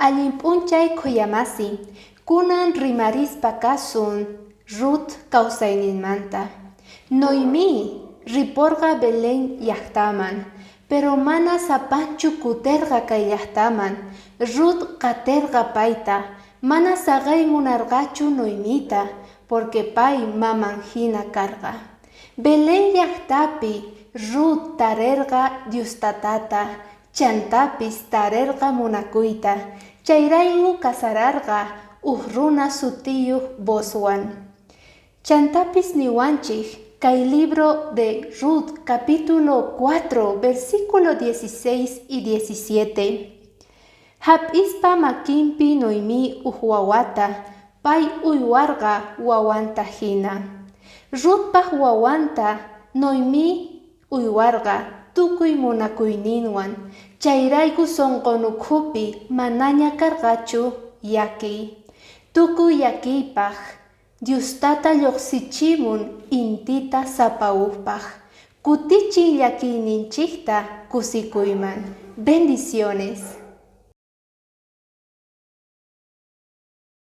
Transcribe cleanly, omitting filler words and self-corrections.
Allin p'unchay khuyamasi, kunan rimarispa kasun Ruth kawsayninmanta. Noemí riporqa Belén llaqtaman, pero mana sapanchu kuterqa kay llaqtaman. Ruth qaterqa payta, mana saqey munarqachu Noemita, porque pay maman hina karqa. Belén llaqtapi Ruth tarerqa Diostatata, chantapis tarerqa munakuyta, chayrayku casararqa uj runa sutiyuq Boozwan. Chantapis niwanchik kay libro de Ruth capítulo 4 versículo 16 y 17. Hap'ispa makinpi Noemí uj wawata, pay uywarqa wawanta hina. Ruthpaq wawanta Noemí uywarqa tukuy munakuyninwan, chayrayku sunqun ukhupi manaña karqachu llakiy. Tukuy llakiypaq Diostata lluqsichimun intita sapa ujpaq, kutichin llakiyninchikta kusikuyman. Bendiciones.